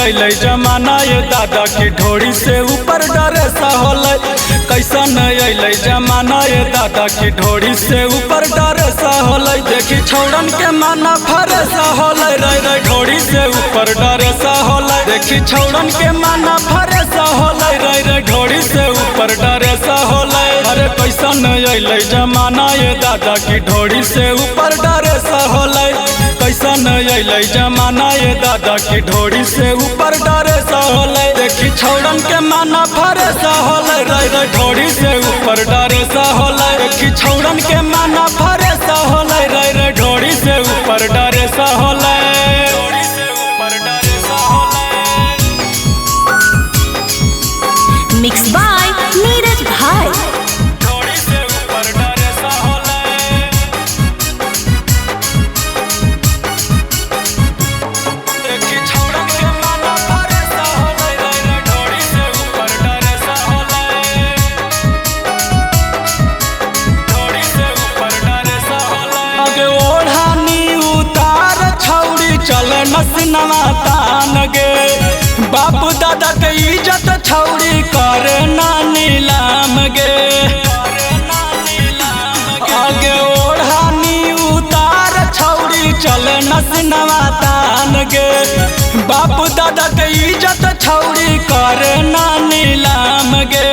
अइलै जमाना ये दादा की ढोरी से ऊपर डरेसा होलै। कैसन अइलै जमाना ये दादा की ढोरी से ऊपर डरेसा होलै। देखी छौड़न के माना फरेसा होलै रे रे ढोरी से ऊपर डरेसा होलै। देखी छौड़न के माना फरेसा होलै रे रे ढोरी से ऊपर डरेसा होलै। अरे कैसन अइलै जमाना ये दादा की ढोरी से ऊपर डरेसा होलै। कैसन अइलै जमाना ये दादा की ढोरी से ऊपर डरेसा होलै। देखी छौड़न के माना फरेसा होलै रे रे ढोरी से ऊपर डरेसा होलै। देखी छौड़न के माना फरेसा होलै रे रे ढोरी से ऊपर डरेसा होलै। ढोरी से ऊपर डरेसा होलै। मिक्स बाय नीरज भाई। ढोरी से ऊपर डरेसा होलै। देखी छौड़न के माना फरेसा होलै रे रे ढोरी से ऊपर डरेसा होलै। ढोरी से ऊपर डरेसा होलै। आगे ओढ़ानी उतार छौड़ी चल नसनवा तान गे। बाप दादा के इज्जत छौड़ी करे ना नीलाम गे। आगे ओढ़ानी उतार छौड़ी चल नसनवा तान गे। बाप दादा के इज्जत छौड़ी करे ना नीलाम गे।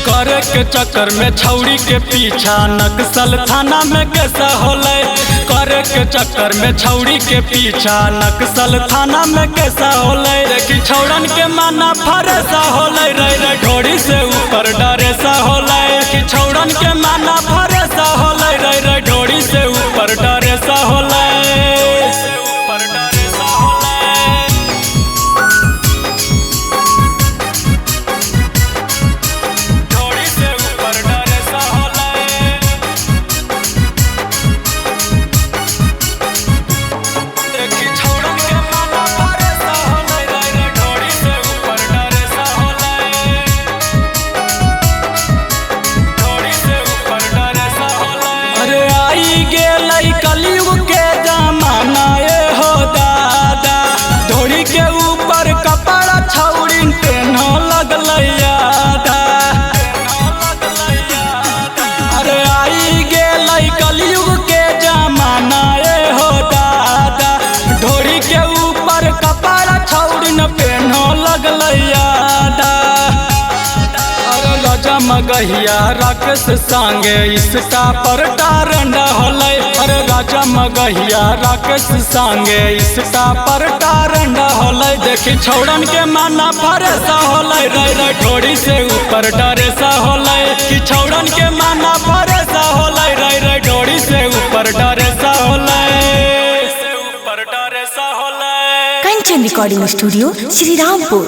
करे के चक्कर में छौड़ी के पीछा नक्सल थाना में कैसा होलै। करे के चक्कर में छौड़ी के पीछा नक्सल थाना में कैसा होलै। देखी छौड़न के माना फरेसा होलै रे रे ढोरी से ऊपर डरेसा होलै। देखी छौड़न के माना फरेसा होलै रे रे ढोरी से ऊपर डरेसा होलै। ऊपर डरेसा होलै। ढोरी से ऊपर डरेसा होलै। देखी छौड़न के माना फरेसा होलै रे रे ढोरी से ऊपर डरेसा होलै। ढोरी से ऊपर डरेसा होलै। अरे आई गेलै कलयुग के जमाना ए हो दादा। ढोरी के ऊपर कपड़ा छौड़ी पेन्ह लगलै आधा। अरे आई गेलै कलयुग के जमाना ए हो दादा। ढोरी के ऊपर कपड़ा छौड़ी न पेन्ह लगलै आधा। अरे राजा मगहिया राकेश संगे इसका पर टारंड होलै। अरे राजा मगहिया राकेश संगे इसका पर टारंड होलै। देखी छौड़न के माना फरेसा होलै रे रे ढोरी से ऊपर डरेसा होलै। कि छौड़न के माना फरेसा होलै रे रे ढोरी से ऊपर डरेसा होलै। ऊपर डरेसा होलै। Kanchan recording studio Shrirampur.